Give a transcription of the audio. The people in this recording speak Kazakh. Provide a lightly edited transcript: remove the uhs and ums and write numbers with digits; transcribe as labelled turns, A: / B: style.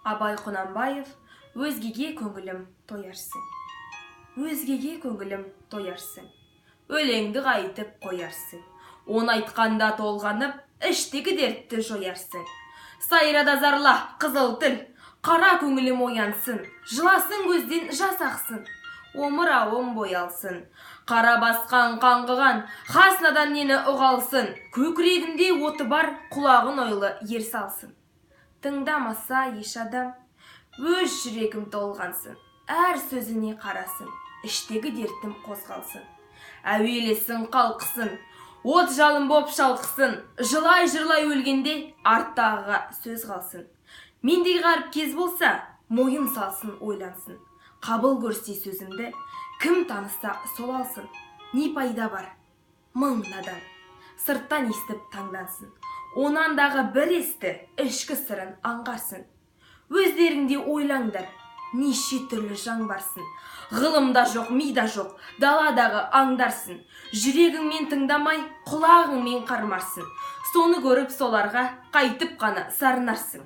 A: Абай Құнанбаев, «Өзгеге көңілім тоярсың». Өзгеге көңілім тоярсың, өлеңді қайтып қоярсың? Оны айтқанда толғанып, іштегі дертті жоярсың. Сайра да зарла, қызыл тіл, қара көңілім оянсын, жыласын, көзден жас ақсын, омырауым боялсын. Қара басқан қаңғыған хас надан нені ұғалсын? Көкірегінде оты бар, құлағын ойлы ер салсын. Тыңдамаса еш адам, өз жүрегім толғансын, әр сөзіне қарасын, іштегі дертім қозғалсын. Әуелесін, қалқысын, от жалын боп шалқысын, жылай жырлай өлгенде арттағыға сөз қалсын. Мендей ғаріп кез болса, мойын салсын, ойлансын. Қабыл көрсе сөзімді, кім таныса, сол алсын. Не пайда бар? Мың надан сырттан естіп таңдансын, онан дағы бір есті ішкі сырын аңғарсын. Өздерің де ойлаңдар, неше түрлі жан барсын, ғылымда жоқ, мида жоқ, даладағы аңдарсын. Жүрегіңмен тыңдамай, құлағыңмен қармарсың, соны көріп, соларға қайтып қана сарынарсың.